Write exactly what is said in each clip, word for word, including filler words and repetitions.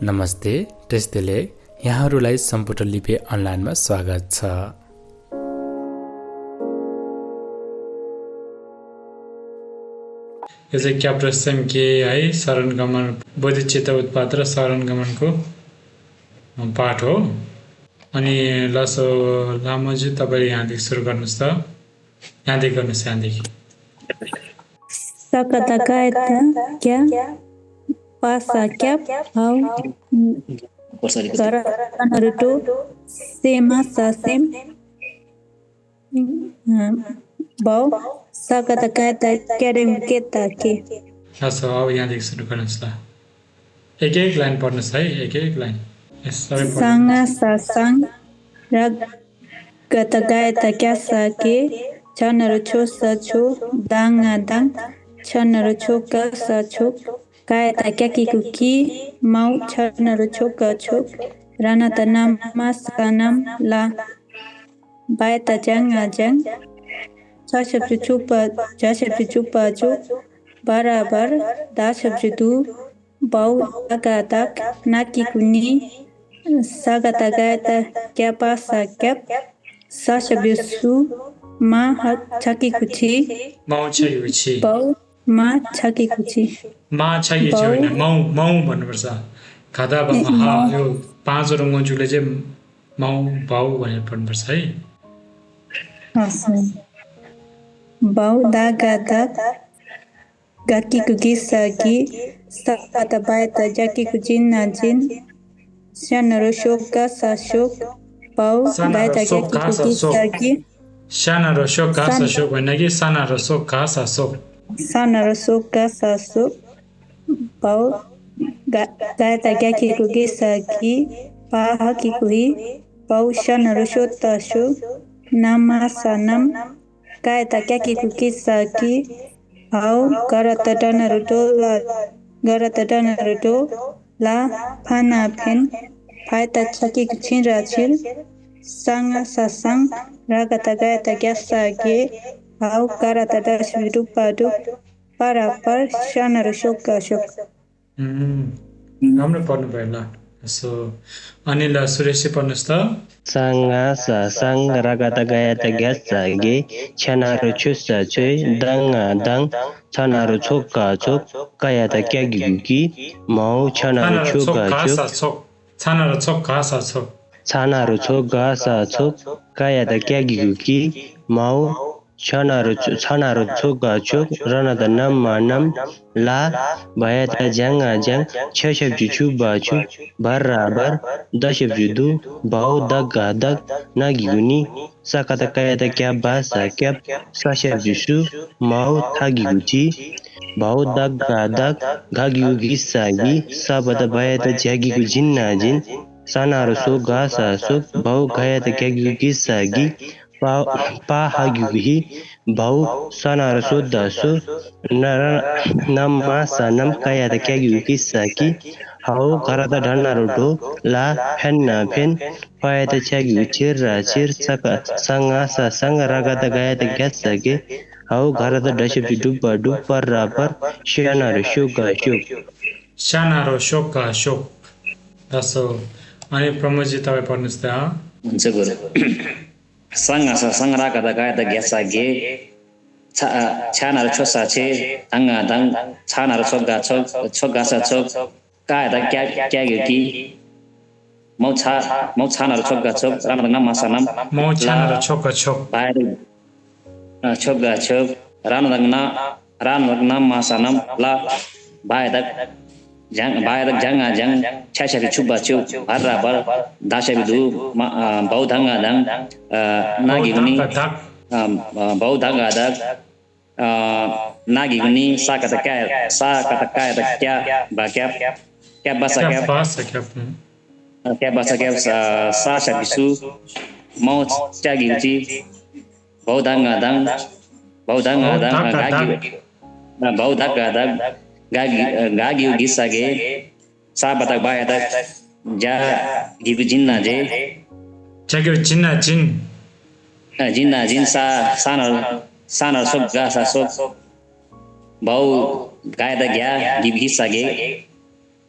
नमस्ते, टेस्टेले यहाँहरूलाई सम्पूर्ण लिपे अनलाइनमा स्वागत छ। यो चाहिँ क्याप्टस चाहिँ के है, शरण गमन, बोधिचित्त उत्पाद र शरण गमनको पाठ हो। अनि लसो लामाजु, तपाईँले यहाँदेखि सुरु गर्नुहोस् त। यहाँदेखि गर्नुहोस्, यहाँदेखि। ས་ཀ་ད་ག་ཡ་བཏགས་སྐྱ། པ་ས་སྐྱབས། འའོ། ག་ར་ད་ན་རོ་ཏོ། སེ་མ་ས་སེམས། འའོ། ས་ཀ་ད་ག་ཡ་བཏགས་སྐྱ་རེ་མ་སྐེ་ད་སྐྱེ། ལགས་སོ། འའོ། ཡང་ཅིག་སུ་འགྲོ་ག་ན་ས། एक एक लाइन पढ्नुस् है, एक एक लाइन। यस, सबै पढ्नुस्। स ङ स सं र ग द ग य द ग स गे, च न र छो स छो, द ङ दं, छ न र छो ग स छो, क य द ग कि गु कि, म उ छ न र छो ग छो, र न द न म स नम, ला ब य द ज ङ जं, च श ब ज छु प, ज श ब ज छु प छु, ब र बर, द श ब ज दु, ब उ द ग दग, ན་གི་གུ་ནི། ས་ག་ད་ག་ཡ་བཏགས་སྐྱ་པ་ས་སྐྱབས། ས་ཞབས་ཀྱུ་སུ། མ་ཧ་ཆ་གི་གུ་ཆི། མ་འོག་ཆ་གི་གུ་ཆི། བའོ་མ་ཆ་གི་གུ་ཆི། མ་ཆ་གི་གུ་ཆི་བའོ་ན་མ་འོག་མ་འོག་བར་ན་བར་ས། ག་ད་བ་མ་ཧ་ཡོ། བང་ཟོ་རུ་ངོ་འཇུག་ལ་ཅེ། མ་འོག་བའོ་བར་ན་བར་ས་ཧེ། ཨ་སོ། བའོ་ད་ག་ད། ག་གི་གུ་གི་ས་གི། ས་ད་བ་ཡ་ད་ཇ་གི་གུ་ཇི་ན་ཇིན། ཤ་ན་རོ་ཤོ་ག་ས་ཤོག། བའོ་ས་ན་བ་ཡ་རོ་ད་སོ་ག་གི་གུ་ག་གི་ས་ས་སོག། གི། ཤ་ན་རོ་ཤོ་ག་ས་ས་ན་ཤོག་བ་ན་གི་ས་ན་རོ་སོ་ག་ས་སོག། ས་ན་རོ་སོ་ག་ས་སོག། བའོ་ག་ག་ཡ་ད་ག་གི་གུ་གི་ས་གི། བ་ཧ་གི་གུ་ཧི། བའོ་ཤ་ན་རོ་ཤོ་ད་ཤོ། ན་མ་ས་ནམ། ག་ཡ་ད་ག་གི་གུ་གི་ས་གི། འའོ་ག་ར་ད་ད་ན་རོ་ཏོ་ལ། ག་ར་ད་ད་ན་རོ་ཏོ་ལ། ཕ་ན་ཕན། ཕ་ཡ་ད་ཆ་གི་གུ་ཆིན་ར་ཆིར། ས་ང་ས་སང་། ར་ག་ད་ག་ཡ་ད་ག་ས་གེ། འའོ་ག་ར་ད་ད་ཤ་གི་གུ་དུ་པ་དུ། པ་ར་པར། ཤ་ན་རོ་ཤོ་ག་ཤོག། ཨུམ། ངམ་ནི་པར་ནི་པར་ལ། སོ། ཨ་ནི་ལ་སུ་རེ་ཤི་པར་ནི་སྟ། ས་ང་ས་སང་། ར་ག་ད་ག་ཡ་ད་ག་ས་གེ། ཆ་ན་རོ་ཆུ་ས་ཆོས། ད་ང་དང་། ཚ་ན་རོ་ཚོ་ག་ཚོགས། ཀ་ཡ་ད་ཀྱ་གི་གུ་གི། མའོ་ཆ་ན་རོ་ཆོ་ག་ཆོག། ཚ་ན་རོ་ཚོ་ག་ས་ཚོགས། ཚ་ན་རོ་ཚོ་ག་ས་ཚོགས། ཀ་ཡ་ད་ཀྱ་གི་གུ་གི། མའོ། ཆ་ན་རོ་ཚོ་ཚ་ན་རོ་ཚོ་ག་ཆོག། ར་ན་ད་ན་མ་ནམ། ལ། བ་ཡ་ད་ཇ་ང་ཇང་། ཆ་ཞབས་ཀྱུ་ཆུ་བ་ཆུག། བ་ར་བར། ད་ཞབས་ཀྱུ་དུ། བའོ་ད་ག་དག། ན་གི་གུ་ནི། ས་ཀ་ད་ཀ་ཡ་ད་ཀྱ་བ་ས་ཀྱབ། ས་ཞབས་ཀྱུ་སུ། མའོ་ཐ་གི་གུ་ཅི། བའོ་ད་ག་དག། ག་གི་གུ་གི་ས་གི། ས་བ་ད་བ་ཡ་ད་ཇ་གི་གུ་ཇི་ན་ཇིན། ས་ན་རོ་སོ་ག་ས་སོག། བའོ་ག་ཡ་ད་ག་གི་གུ་གི་ས་གི། པ་པ་ཧ་གི་གུ་ཧི། བའོ་ས་ན་རོ་སོ་ད་སོ། ན་ར་ན་མ་ས་ནམ། ཀ་ཡ་ད་ཀྱ་གི་གུ་གི་ས་གི། འའོ་ག་ར་ད་ད་ན་རོ་དོ་ལ། ཕན་ན་ཕན། ཕ་ཡ་ད་ཆ་གི་གུ་ཆེ་ར་ཆེར། ས་ག་ས་ང་ས་སང་། ར་ག་ད་ག་ཡ་ད་ག་ས་གེ། འའོ་ག་ར་ད་ད་ཞབས་ཀྱུ་དུ་པ་དུ། པ་ར་པར། ཤ་ན་རོ་ཤོ་ག་ཤོག། ཤ་ན་རོ་ཤོ་ག་ཤོག། ད་སོ། ཨ་ནི་པྲ་མོ་ཇི་ད་བའི་པར་ནི་སྟ། འཛི་གོ་རེ། ས་ང་ས་སང་། ར་ག་ད་ག་ཡ་ད་ག་ས་གེ། ཆ་ཆ་ན་རོ་ཆོ་ས་ཆེ། ད་ང་དང་། ཚ་ན་རོ་ཚོ་ག་ཚོགས། ཚོ་ག་ས་ཚོགས། ཀ་ཡ་ད་ཀྱ་ཀྱ་གི་གུ་གི། མའོ་ཚ་མའོ་ཚ་ན་རོ་ཚོ་ག་ཚོགས། ར་ན་ད་ན་མ་ས་ནམ། མའོ་ཆ་ན་རོ་ལ། ཆོ་ག་ཆོག། བ་ཡ་ད་ཆོ་ག་ཆོག། ར་ན་ད་ན། ར་ན་ད་ན་མ་ས་ནམ་ལ། བ་ཡ་ད་ཇང་། བ་ཡ་ད་ཇ་ང་ཇང་། ཆ་ཞབས་ཀྱུ་ཆུ་བ་ཆུག། བ་ར་བར། ད་ཞབས་ཀྱུ་དུ། མ་བའོ་ད་ང་དང་། ན་གི་གུ་ནི། བའོ་ད་ག་དག། བའོ་ད་ག་དག། ན་གི་གུ་ནི། ས་ཀ་ད་ཀ་ཡ། ས་ཀ་ད་ཀ་ཡ་ད་ཀྱ་བ་ཀྱབ། ཀྱ་བ་ས་ཀྱབ། ཀྱ་བ་ས་ཀྱབ། ཀྱ་བ་ས་ཀྱབ། ས་ས་ཞབས་ཀྱུ་སུ། མའོ་ཅ་གི་གུ་ཅི། བའོ་ད་ང་དང་། བའོ་ད་ང་དང་། བའོ་ད་ག་ག་གི་དག། བའོ་ད་ག་དག། ག་གི་ག་གི་གུ་གི་ས་གེ། ས་བ་ད་བ་ཡ་ད་ཇ་གི་གུ་ཇི་ན་ཇེ། ཇ་གི་གུ་ཇི་ན་ཇིན། ཨ་ཇི་ན་ཇིན། ས་ས་ན་ས་ན་སོ་ག་ས་སོགས། བའོ་ག་ཡ་ད་གྱ་གི་གུ་གི་ས་གེ།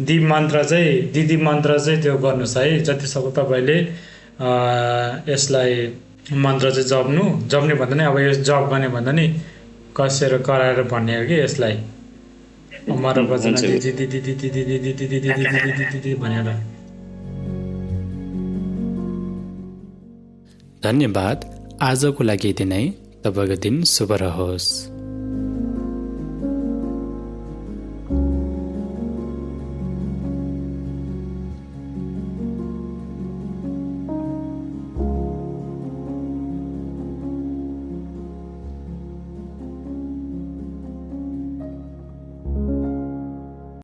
दिदी मन्त्र चाहिँ दिदी मन्त्र चाहिँ त्यो गर्नुहोस् है। जति सक्दो तपाईँले यसलाई मन्त्र चाहिँ जप्नु जप्ने भन्दा नि अब यस जप गर्ने भन्दा नि कसेर कराएर भनेर कि यसलाई। अमर बचन हुन्छ। दिदी दिदी दिदी दिदी दिदी दिदी दिदी दिदी दिदी भनेर। धन्यवाद। आजको लागि यति नै। तपाईँको दिन शुभ रहोस्।